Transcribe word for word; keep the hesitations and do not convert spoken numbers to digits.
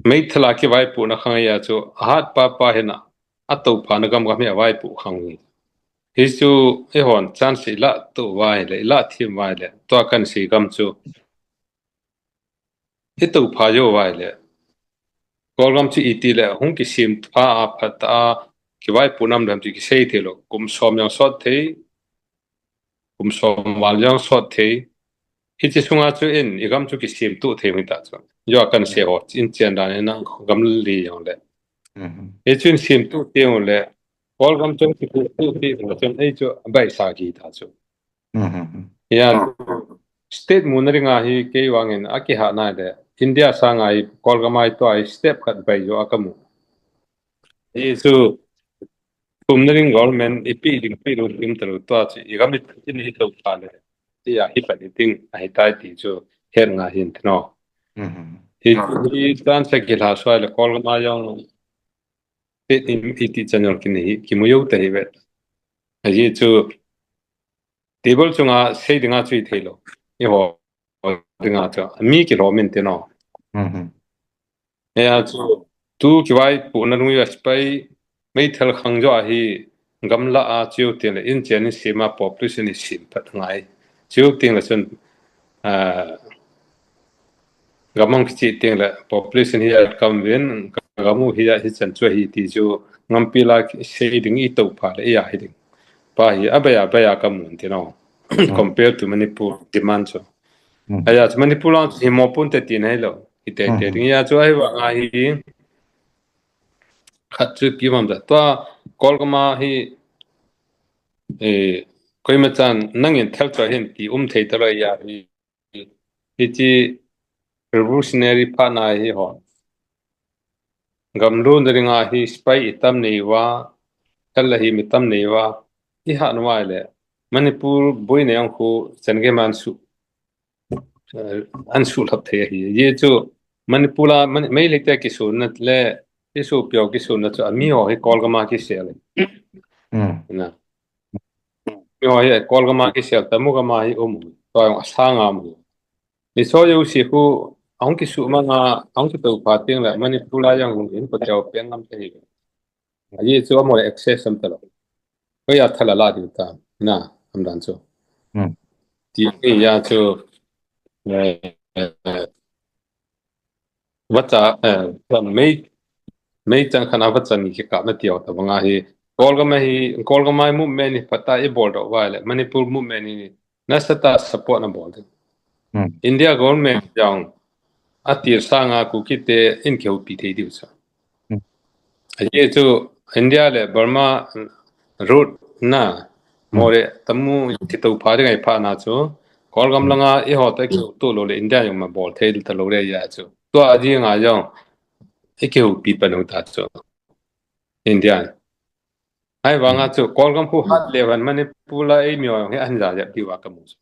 Meithal a kivaipohna khang a chu ahat papa hina, atoupha na gamgam hi avaipoh khang hi. Hichu eihon chance ilah to uva ahile, ilah them uva ahile, tua kahin sei gam chu itoupha jou uva ahile, Kolgam chu itile hung kisemtha a phat a kivaipoh nam dem chu kisei thei lou, kum som jong sot thei, kum som val jong sot thei. Hiche sunga chu in, igam chu kisemtoh thei hung hita chu. Jou a kahin sei ho, in chen dan in gam li jongle. Hichu in semtoh thei jongle, Kolgam chu kisemtoh thei jongle chun ei chu abaisa kit ta chu. Hiya, state muna dinga hi kei vangin akiha nai le, India sanga hi Kolgam a hi tua hi step khat bai jo a kamu. Hichu kum na ding government ipi ding pi lou ding talou tua chu igam in itoupha le, tia hi pan iting ahitai ti chu het ngai hin tino. Hichu hi chance kilha soi le Kolgam a jong state in iti chan jong kin hi kimu jou ta hi ve. Hichu table chunga sei dinga chu ithei lou. Eiho dinga chu mi kilhom in tino. Hiya chu tu kivaipohna nunga sepai meithal khang jo a hi gamla a cheu teng le in chen in sem a population hi sem phat ngai. Cheu teng le chun, ah, gam hung kicheh teng le population hi atam uvin, gam u hi hichan chu ahi ti chu ngampi la sei ding itoupha le iya hi ding. Pa hi abai a, bai a kamun tino. Compare to Manipur demand chu. Hiya chu Manipur lang chu hi mo pon te ti nai lou. Hi te te ding hiya chu ahivang a hi khat chu ipi ham tia. Tua Kolgam a hi, eh, koima chan nangin thal chu hin ti um thei talou ya hi. Hiche revolutionary phat na hi hon. Gam lutna dinga hi sepai itam nei uva, thal la hi mi tam nei uva, ihat uva le. Manipur boina jong khu chan gei man su, eh, an suhlhap thei ahi. Hichu Manipur a, Mani-, Meitei te kisonna le, isopi ho kisonna chu, ami ho hi Kolgam a kisel. Na. Mi ho hi Kolgam a kisel, tamu gam a hi um. Tua jong asang a um. Ni so yo si khu, ahung kisu manga, ahung kitoupha teng le, Manipur a jong in ko teo peng ngam te hi. Ahi chu amo le access am talou. Ko ya thala la ding ta, na, am dan chu. Ti ni ya chu, eh, eh, vacha, eh, mei, mei chang khana vacha ni kikapna tio ta banga hi. Kolgam hi, Kolgam a hi movement ni phat a ibol doh uva le, Manipur movement ni nasatah a support nabol ding. India government jong atil sanga Kuki te in kihoupi thei diu chu. Ahi chu India le Burma road na mo le tamu kitoupha ding ahi phat na chu Kolgam langa eiho te kihouto lou le India jong ma bol thei talou le ya chu. Tua dinga jong ikihoupi pan u ta chu. India. Ahivanga chu Kolgam khu hat le van Manipur a eimi ho hi ahin ja jep diu a kamu chu.